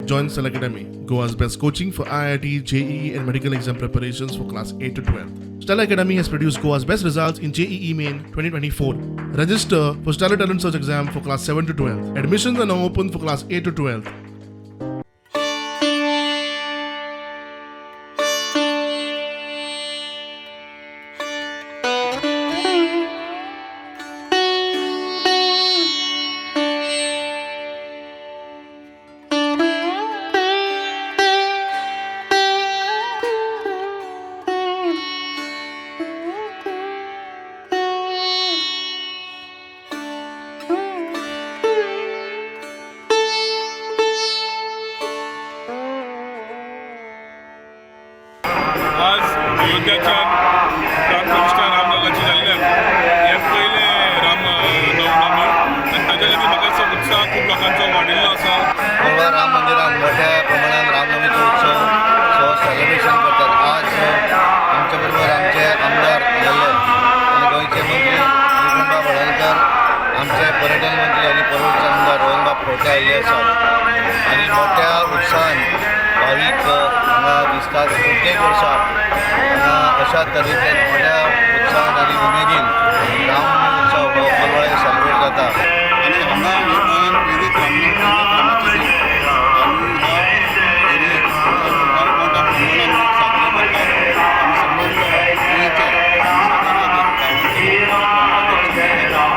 Join Stellar Academy, Goa's best coaching for IIT, JEE and medical exam preparations for class 8 to 12. Stellar Academy has produced Goa's best results in JEE Main 2024. Register for Stellar Talent Search exam for class 7 to 12. Admissions are now open for class 8 to 12. आज अयोध्याच्यान प्राणप्रतिष्ठा रामलल्लाची जाल्ल्यान हें पयलें राम नवमी आनी ताच्या खातीर म्हाका दिसता उत्साह खूब लोकांचो वाडिल्लो आसा. कोलवा राम मंदिरात मोठ्या प्रमाणात रामनवमीचो उत्सव सो सेलिब्रेशन करतात. आज आमच्या बरोबर आमचे आमदार जाल्ले आनी गोंयचे मंत्री नितीनबाब हळर्णकर, आमचे पर्यटन मंत्री आनी पर्वरचे आमदार रोहनबाब खंवटे आयिल्ले आसात आनी मोठ्या उत्साहान भावीक हांगा दिसतात. प्रत्येक वर्सा हांगा अशा तरेचे मोठ्या उत्साहान आनी उमेदीन रामनवमी उत्सव हो कोलवाळे सेलिब्रेट जाता. आनी हांगा हे गोंयांत पयलींच रामाचें देवूळ आनी ह्या एरियेक फार मोठ्या प्रमाणान लोक साजरे करतात आनी संबंद गोंयचे आनी सगळे गांवांचे लोक दर्शन घेतात.